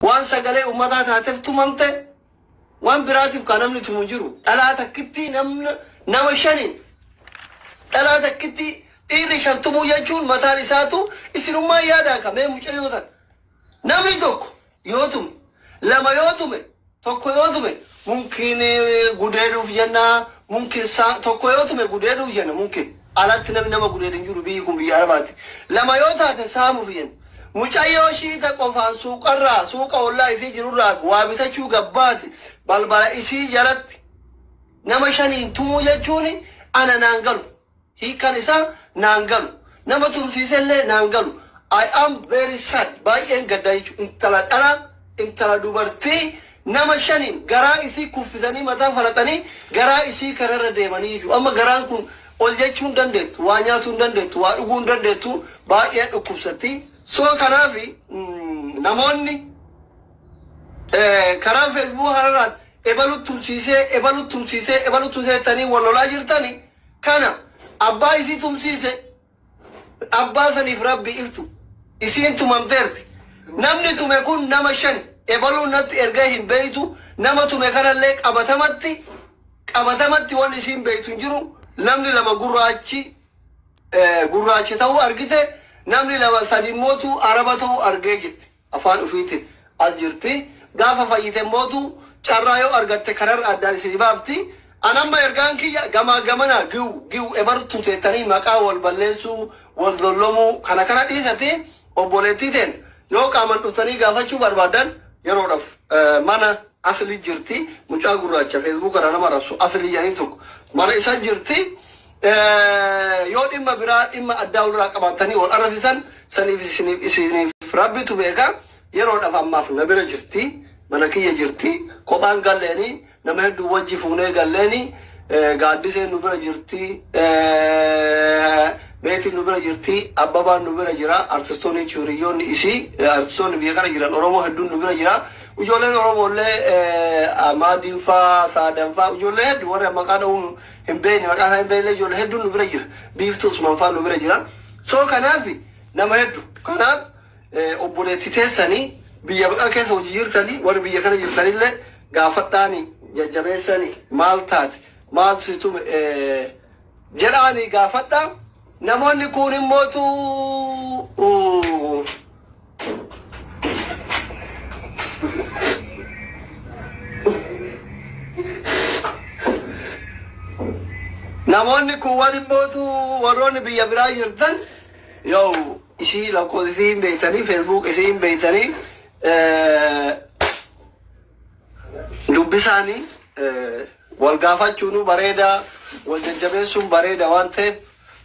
Waan sagalee ummataa taateef tumamte. Waan biraatiif kaa namni tumu hin jiru. Dhalaa takkitti namna nama shaniin dhalaa takkitti dhiirri shan tumuu jechuun mataan isaatu isinummaan yaadaa ka mee mucayyoo tan. Namni tokko yoo tume, lama yoo tume, tokko yoo tume mumkin gudeeduuf jenna, mumkin tokko yoo tume gudeeduuf jenna mumkin. Alatti namni nama gudeedu hin jiru biyyi kun biyya Arabaati. Lama yoo taate saamuuf jenna. Mucayyoo shiita qofaan suuqarraa suuqa ollaa isii jirurraa waa bitachuu gabbaati balbala isii jalatti nama shaniin tumuu jechuun ana naan galu. Hiikkaan isaa naan galu. Nama tumsiisellee naan galu. I am very sad. Baay'een gaddaa jechuudha. Intala dhalaa, intala dubartii nama shaniin garaa isii kuffisanii mataa falaxanii garaa isii kanarra deemanii jechuudha. Amma garaan kun ol jechuu hin dandeettu, waa nyaatuu hin dandeettu, waa dhuguu hin dandeettu, baay'ee dhukkubsatti. So kanaaf namoonni karaa Facebook kanarraan ebalu tumsiisee, ebalu tumsiisee, ebalu tumsiisee jettanii wal lolaa jirtani kana abbaa isii tumsiise abbaa saniif Rabbi iftu. Isiin tumamteerti. Namni tume kun nama shan ebaluun natti ergee hin beeytu. Nama tume kanallee qabatamatti qabatamatti wanni isiin beeytu hin jiru. Namni lama gurraachi gurraacha ta'uu argite, namni lama sadi immootu Araba ta'uu argee jirti. Afaan ufiitiin as jirti. Gaafa fayyite immootu carraa yoo argatte kanarra addaan isinii baafti. An amma ergaan kiyya gamaa gamanaa giw giw ebaru tumseettanii maqaa wal balleessuu wal dollomuu kana kana dhiisati obboleettii teen yoo qaaman dhuftanii gaafachuu barbaadan yeroodhaf mana Asli jirti. Mucaa gurraacha Facebook irraa nama arrabsu Asli jedhanii tokko mana isa jirti. Yoo dhimma biraa dhimma addaa walirraa qabaattanii wal arrabsitan saniif isiniif isiniif Rabbitu beeka. Yeroodhaaf ammaaf na bira jirti. Mana kiyya jirti. Kophaan galleeni nama hedduu wajji fuunee galleeni. Gaaddiseen nu bira jirti. Beetiin nu bira jirti. Abbabaan nu bira jira. Artistoonni hiriyoonni isii artistoonni biyya kana jiran Oromoo hedduun nu bira jira. Ijoolleen Oromoo illee Maadiin faa, Saadan faa, ijoollee hedduu warri maqaa dha'uun hin beekne maqaa isaa hin beekne ijoollee hedduun nu bira jira. Biiftuu Usmaan faa nu bira jira. So kanaaf nama hedduu. Kanaaf obboleetti teessanii biyya baqaa keessa hojii jirtanii warri biyya kana jirtanillee gaafadhaani jajjabeessanii maal taate maaltu si tume jedhaani gaafadhaa. Namoonni kuun immootu Namoonni kuuwwan immootu warroonni biyya biraa jirtan yoo isii lakkoofsa isii hin beektanii Facebook isii hin beektanii dubbisaanii wal gaafachuunuu bareeda wal jajjabeessuun bareeda waan ta'eef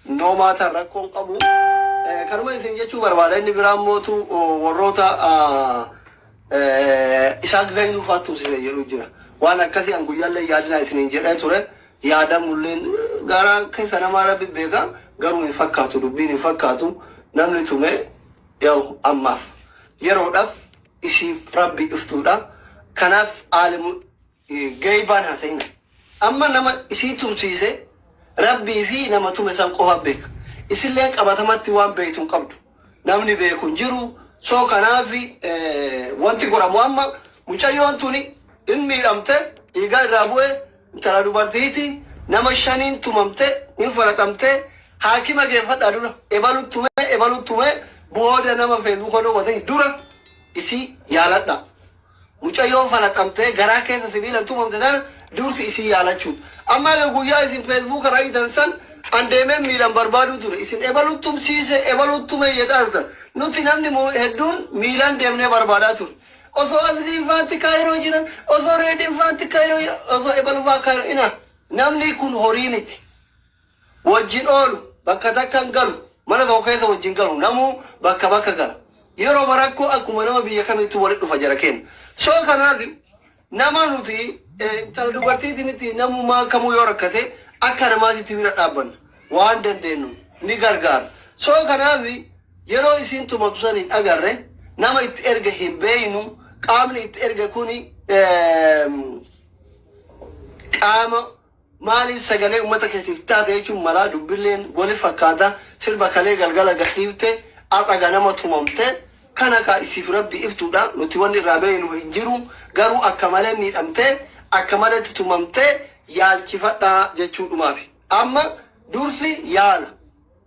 no matter rakkoon qabu. Kanuma isin jechuu barbaada. Inni biraa mootu warroota Isaaq Zainuu fa'aa tumsise jedhu jira. Waan akkasii an guyyaallee yaadinaa isiniin jedhee ture. Yaadamulleen garaa keessa namaa Rabbi beeka. Garuu hin fakkaatu, dubbiin hin fakkaatu. Namni tume yaw ammaaf yeroodhaaf isiif Rabbi iftuudha. Kanaaf aalimu Geeybaan haasa'ina. Amma nama isii tumsiise Rabbii fi nama tume san qofa beeka. Isilleen qabatamatti waan beektu hin qabdu. Namni beeku hin jiru. So kanaaf wanti godhamu amma mucayyoon tuni hin miidhamte, dhiigaa irraa bu'e, intala dubartiiti, nama shaniin tumamte, hin faraxamte, haakima geeffadhaa dura. Ebalu tume, ebalu tume, booda nama Feesbuuka dhoowwatanii dura isii yaaladhaa. Mucayyoon falaxamtee garaa keessa sibiilan tumamte tana dursi isii yaalachuudha. Amma egaa guyyaa isin Facebook irra hiitan san an deemee miilan barbaaduu ture. Isin ebalu tumsiise ebalu tume jedhaa turtan. Nuti namni hedduun miilan deemnee barbaadaa ture. Osoo Asliin faatti Kaayiroo jiran, osoo Reediin faatti Kaayiroo jiran, osoo ebalu faa Kaayiroo ina namni kun horii miti. Wajjin oolu, bakka takka hin galu, mana tokko keessa wajjin galu, namuu bakka bakka gala. Yeroo rakkoo akkuma nama biyya kamiittuu walitti dhufa jara keenya. So kanaaf nama nuti intala dubartiiti miti namummaa kamuu yoo rakkate akka namaatitti bira dhaabbanna. Waan dandeenyu ni gargaara. So kanaaf yeroo isiin tumamtu san hin agarre, nama itti erge hin beeynu, qaamni itti erge kuni qaama Maaliif sagalee ummata keetiif taate jechuun malaa dubbilleen wali fakkaata. Sirba kalee galgala gadhiifte har'a ganama tumamte. Kana kaa isiif Rabbi iftuudha. Nuti wanni irraa beeknu hin jiru. Garuu akka malee miidhamtee, akka malee tutumamtee yaalchifadhaa jechuudhumaafi. Amma dursi yaala.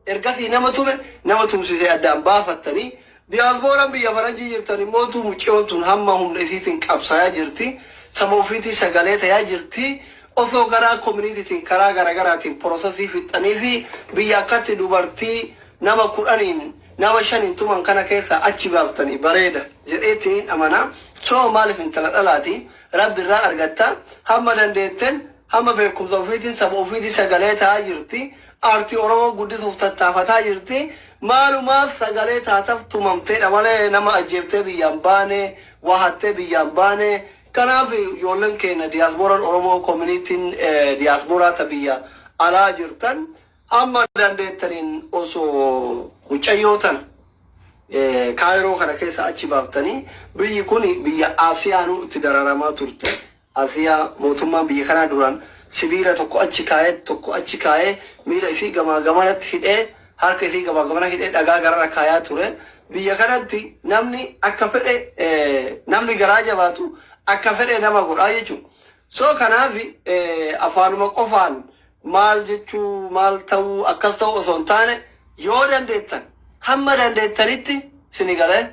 Ergasii nama tume, nama tumsise addaan baafattanii. Diyaaspooraan biyya faranjii jirtan immootu mucciyoon tun hamma humna isiitiin qabsaayaa jirti. Saba ofiitii sagalee tayaa jirti. Osoo garaa communitytiin karaa garagaraatiin processii fixxanii fi biyya akkatti dubartii nama 10n nama 5n tuman kana keessaa achi baaftanii bareeda jedheetiniin amana. So maaliif intala dhalaati Rabbi irraa argatta. Hamma dandeetten, hamma beekumsa ofiitiin saba ofiitii sagalee tahaa jirti. Aartii Oromoo guddisuuf tattaafataa jirti. Maalumaaf sagalee taataf tumamteedha malee nama ajjeeftee biyyaan baane, waa hattee biyyaan baane. Kanaaf ijoolleen keenya diyaasbooraan Oromoo, communityn diyaaspooraa ta biyya alaa jirtan, hamma dandeettaniin osoo mucayyoo tana Kaayiroo kana keessa achi baaftanii. Biyyi kun biyya Asiyaanuu itti dararamaa turte. Asiyaa mootummaan biyya kanaa duraan sibiila tokko achi kaayee, tokko achi kaayee, miila isii gamaa gamanatti hidhee, harka isii gamaa gamana hidhee, dhagaa gararra kaayaa ture. Biyya kanatti namni akka fedhe, namni garaa jabaatu akka fedhe nama godhaa jechuudha. So kanaaf afaanuma qofaan maal jechuu, maal ta'uu, akkas ta'uu osoo hin taane, yoo dandeettan hamma dandeettanitti sini galee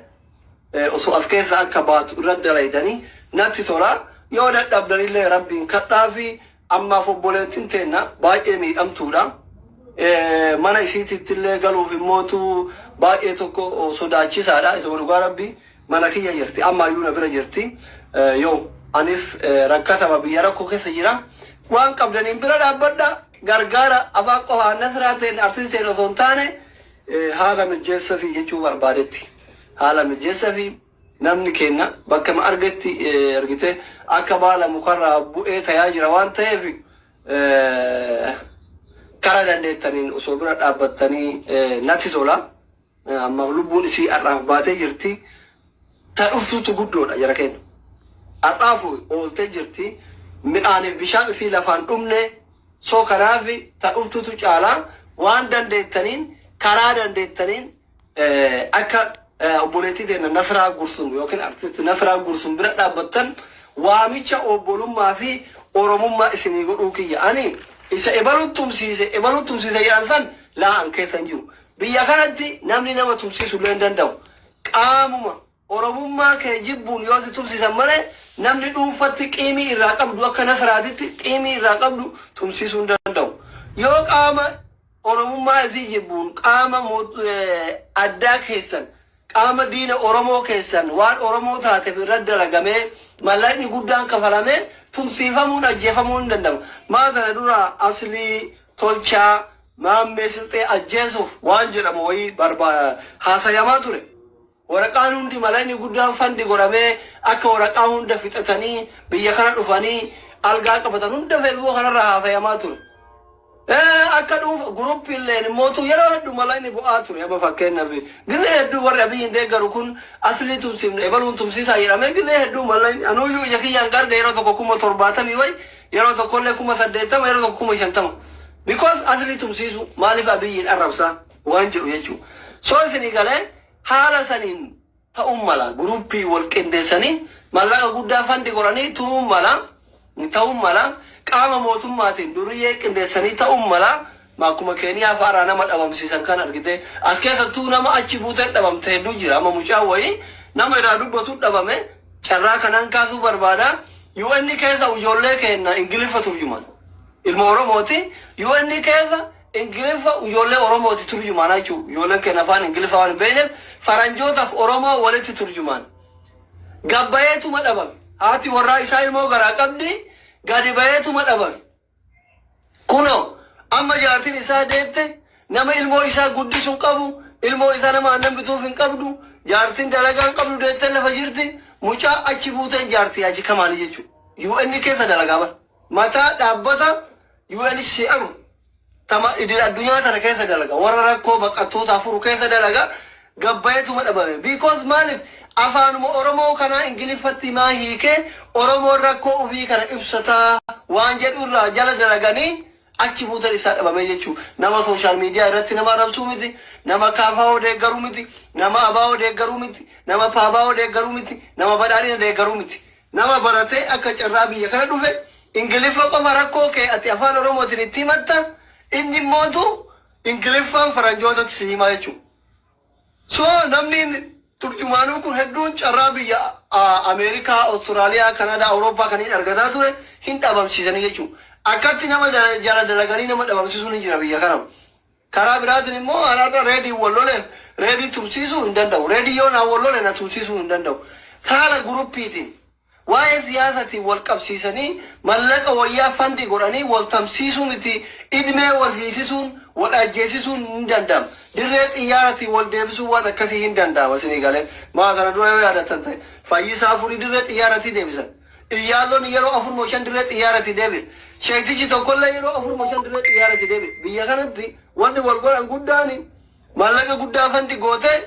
osoo as keessa akka baatu irra dalaydanii natti tola. Yoo dadhabdanillee Rabbiin kadhaa fi ammaaf obboleettiin teenna baay'ee miidhamtuudha. Mana isiititti illee galuuf immootu baay'ee tokko sodaachisaadha. Isuma dhugaa Rabbi, mana kiyya jirti, ammaayyuu na bira jirti. Yoo anis rakkatama biyya rakkoo keessa jira. Waan qabdaniin bira dhaabbadha, gargaara. Afaan qofaan Nasraa ta'een, artistii ta'een osoo hin taane, haala mijeessa fi jechuu barbaadetti. Haala mijeessa fi namni kenna bakka ma argetti argite akka baala mukarraa bu'ee tayaa jira waan ta'eef, karaa dandeettaniin osoo bira dhaabbattanii natti tola. Ammaaf lubbuun isii har'aaf baatee jirti. Ta dhuftuutu guddoodha jara keenya. Har'aaf ooltee jirti. Midhaaniif bishaan isii lafaan dhumne. So kanaaf ta dhuftuutu caalaa waan dandeettaniin, karaa dandeettaniin akka obboleettii teenya Nasraa Gursum yookiin artist Nasraa Gursum bira dhaabbattan waamicha obbolummaa fi Oromummaa isinii godhuu kiyya. Ani isa ebaluun tumsiise, ebaluun tumsiise jedhan san laa an keessa hin jiru. Biyya kanatti namni nama tumsiisuu illee hin danda'u. Qaamuma Oromummaa kee jibbuun yoo si tumsiisan malee, namni dhuunfatti qiimii irraa qabdu, akka Nasraatitti qiimii irraa qabdu tumsiisuu hin danda'u. Yoo qaama Oromummaa isii jibbuun, qaama addaa keessan, qaama diina Oromoo keessan waan Oromoo taateef irra dalagamee mallaqni guddaan kafalamee tumsiifamuun ajjeefamuun hin danda'ama. Maa sana dura Aslii Tolchaa Maammee Silxee ajjeesuuf waan jedhamu wayii haasayamaa ture. Waraqaan hundi mallaqni guddaan fund godhamee akka waraqaa hunda fixatanii biyya kana dhufanii algaa qabatan hunda Feesbuuk kanarra haasayamaa ture. Akka dhuunfa groupiilleen immootu yeroo hedduu mallaqni bu'aa ture. Amma fakkeenyaaf gizee hedduu warri Abiyyiin deeggaru kun Aslii tumsiifne, ebaluun tumsiisaa jedhamee gizee hedduu mallaqni anuuyyuu ija kiyyaan garga yeroo tokko 70,000 wayi, yeroo tokkollee 80,000, yeroo tokko 50,000. Because Aslii tumsiisu maaliif Abiyyiin arrabsaa waan jedhu jechuudha. So isinii galee haala saniin ta'uun mala, groupii wal qindeessanii mallaqa guddaa fund godhanii tumuun mala, ta'uun mala, qaama mootummaatiin duriyyee qindeessanii ta'uun mala. Akkuma Keeniyaa fa'aarraa nama dhabamsiisan kan argite, as keessattuu nama achi buuteen dhabamte hedduu jira. Amma mucaan wayii nama irraa dubbatu dhabame. Carraa kanaan kaasuu barbaada. UN keessa ijoollee keenya Ingiliffa turjuman, ilma Oromooti. UN keessa Ingiliffa ijoollee Oromooti turjumaan jechuudha. Ijoolleen keenya afaan Ingiliffaa waan hin beekneef faranjootaaf Oromoo walitti turjumaan. Gabbayeetuma dhabame. Haati warraa isaa ilmoo garaa qabdi, gadi bayeetuma dhabame. Kunoo amma jaartiin isaa deette, nama ilmoo isaa guddisuu hin qabu, ilmoo isaa nama aannan bituuf hin qabdu, jaartiin dalagaa hin qabdu, deettee lafa jirti, mucaa achi buuteen jaartii Haji Kamaali jechuudha. UN keessa dalagaa bara. Mataa dhaabbata UNHCR tama idil addunyaa tana keessa dalaga, warra rakkoo baqattoota furu keessa dalaga, gabbayeetuma dhabame. Because maaliif afaanuma Oromoo kanaa Ingiliffatti maa hiikee Oromoon rakkoo ofii kana ibsataa waan jedhu irraa jala dalaganii. Achi buutan isaa dhabamee jechuudha. Nama social media irratti nama arrabsuu miti, nama KFO deeggaruu miti, nama ABO deeggaruu miti, nama PABO deeggaruu miti, nama badhaadhina deeggaruu miti. Nama baratee akka carraa biyya kana dhufe, Ingiliffa qofa rakkoo kee ati afaan Oromootiin itti himatta, inni immootu Ingiliffaan faranjootatti si himaa jechuudha. So namni turjumaanuu kun hedduun carraa biyya Ameerikaa, Awustiraaliyaa, Kanadaa, Awurooppaa kan hin argataa ture hin dhabamsiisanii jechuudha. Akkatti nama jala dalaganii nama dhabamsiisuun ni jira biyya kana. Karaa biraatiin immoo har'a Reedii wal loleef Reedii tumsiisuu hin danda'u. Reedii yoo naan wal lole na tumsiisuu hin danda'u. Haala groupiitiin waa'ee siyaasatiin wal qabsiisanii, mallaqa wayyaa fund godhanii wal tamsiisuu miti, idmee wal hiisisuun, wal ajjeesisuun hin danda'ama. Dirree xiyyaaratiin wal deebisuun waan akkasii hin danda'ama isinii galee. Maa kana dura yoo yaadattan ta'e, Fayyisaa Furii dirree xiyyaaratii deebisan. Iyyaalloon yeroo afur moo shan dirree xiyyaaratii deebi'e. Sheektichi tokkollee yeroo afur moo shan dirree xiyyaaratii deebi'e. Biyya kanatti wanni wal godhan guddaan mallaqa guddaa fund gootee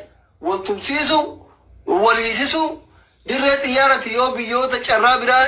wal tumsiisuu, wal hiisisuu, dirree xiyyaarati yoo biyyoota carraa biraa